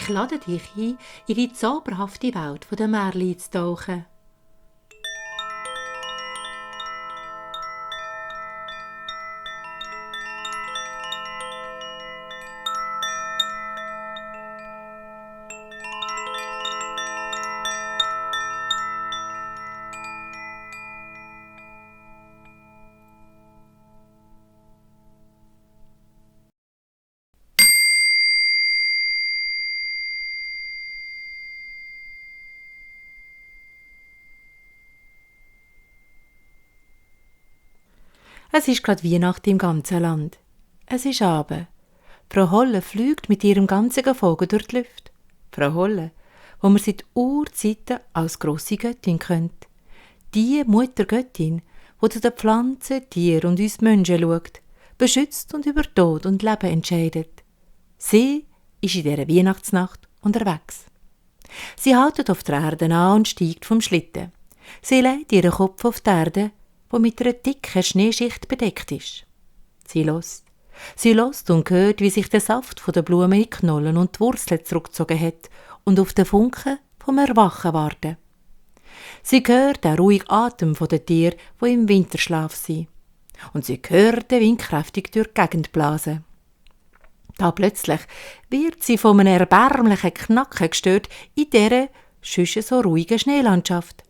Ich lade dich ein, in die zauberhafte Welt der Märchen zu tauchen. Es ist gerade Weihnachten im ganzen Land. Es ist Abend. Frau Holle fliegt mit ihrem ganzen Gefolge durch die Luft. Frau Holle, wo man seit Urzeiten als grosse Göttin kennt. Die Muttergöttin, die zu den Pflanzen, Tieren und uns Menschen schaut, beschützt und über Tod und Leben entscheidet. Sie ist in dieser Weihnachtsnacht unterwegs. Sie haltet auf der Erde an und steigt vom Schlitten. Sie legt ihren Kopf auf die Erde, wo mit einer dicken Schneeschicht bedeckt ist. Sie hört und hört, wie sich der Saft von der Blumen in die Knollen und die Wurzeln zurückgezogen hat und auf den Funken vom Erwachen warten. Sie hört den ruhigen Atem der Tiere, die im Winterschlaf sind. Und sie hört den Wind kräftig durch die Gegend blasen. Da plötzlich wird sie von einem erbärmlichen Knacken gestört in dieser sonst so ruhigen Schneelandschaft.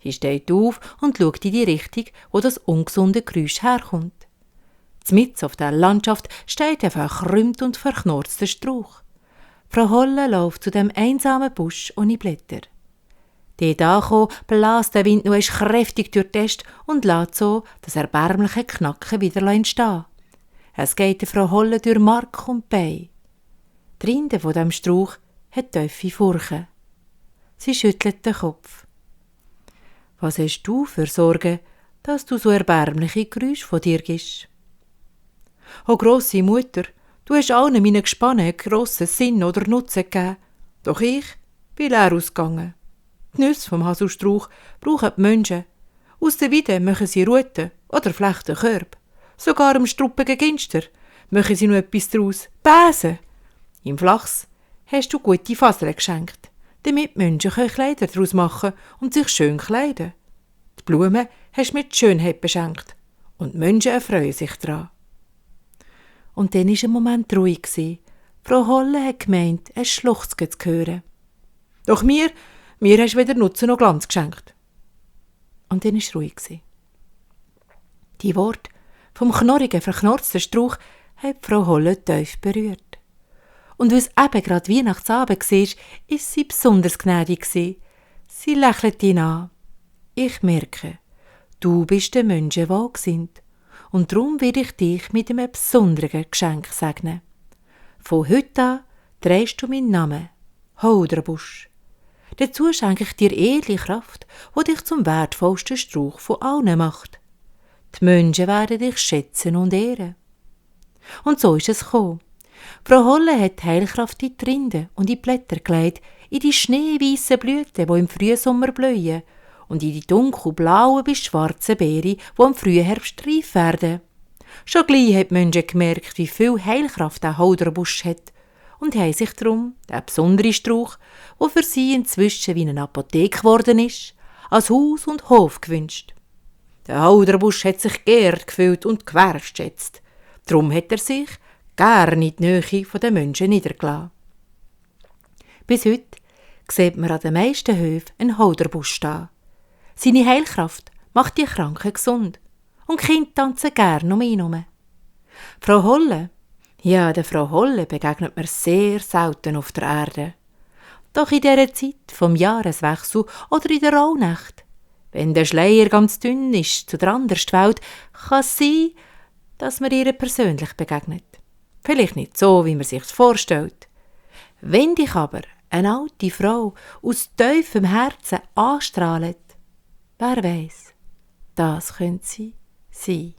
Sie steht auf und schaut in die Richtung, wo das ungesunde Geräusch herkommt. Mitten auf der Landschaft steht ein verkrümmt und verknorzter Strauch. Frau Holle läuft zu dem einsamen Busch ohne Blätter. Dort angekommen, bläst der Wind noch kräftig durch die Äste und lässt so das erbärmliche Knacken wieder entstehen. Es geht der Frau Holle durch Mark und Bein. Die Rinde von dem Strauch hat tiefe Furchen. Sie schüttelt den Kopf. Was hast du für Sorgen, dass du so erbärmliche Geräusche von dir gibst? O grosse Mutter, du hast allen meinen Gespannen grossen Sinn oder Nutzen gegeben. Doch ich bin leer ausgegangen. Die Nüsse vom Haselstrauch brauchen die Menschen. Aus der Weide machen sie Ruten oder flechten Körbe. Sogar am struppigen Ginster machen sie noch etwas daraus. Bäsen. Im Flachs hast du gute Fasern geschenkt, damit die Menschen Kleider daraus machen und sich schön kleiden. Die Blumen hast du mit Schönheit beschenkt und die Menschen erfreuen sich daran. Und dann war ein Moment ruhig. Frau Holle hat gemeint, ein Schluchzen zu hören. Doch mir hast du weder Nutzen noch Glanz geschenkt. Und dann war es ruhig. Die Worte vom knorrigen, verknorzten Strauch hat Frau Holle tief berührt. Und weil es eben gerade Weihnachtsabend war, ist sie besonders gnädig. Sie lächelt ihn an. Ich merke, du bist der Menschen wohlgesinnt. Und darum werde ich dich mit einem besonderen Geschenk segnen. Von heute an trägst du meinen Namen, Holderbusch. Dazu schenke ich dir edle Kraft, die dich zum wertvollsten Strauch von allen macht. Die Menschen werden dich schätzen und ehren. Und so ist es gekommen. Frau Holle hat die Heilkraft in die Rinde und in die Blätter gelegt, in die schneeweissen Blüten, die im Frühsommer blühen, und in die dunkelblauen bis schwarzen Beeren, die im Frühherbst reif werden. Schon gleich haben die Menschen gemerkt, wie viel Heilkraft der Holderbusch hat und haben sich darum den besonderen Strauch, der für sie inzwischen wie eine Apotheke geworden ist, als Haus und Hof gewünscht. Der Holderbusch hat sich geehrt gefühlt und gewertschätzt. Darum hat er sich gerne in die Nähe der Menschen niedergelassen. Bis heute sieht man an den meisten Höfen einen Holderbusch stehen. Seine Heilkraft macht die Kranken gesund und die Kinder tanzen gern um ihn herum. Frau Holle, ja, der Frau Holle begegnet mir sehr selten auf der Erde. Doch in dieser Zeit vom Jahreswechsel oder in der Rauhnacht, wenn der Schleier ganz dünn ist zu der anderen Welt, kann es sein, dass man ihr persönlich begegnet. Vielleicht nicht so, wie man sich vorstellt. Wenn dich aber eine alte Frau aus tiefem Herzen anstrahlt, wer weiss, das könnte sie sein.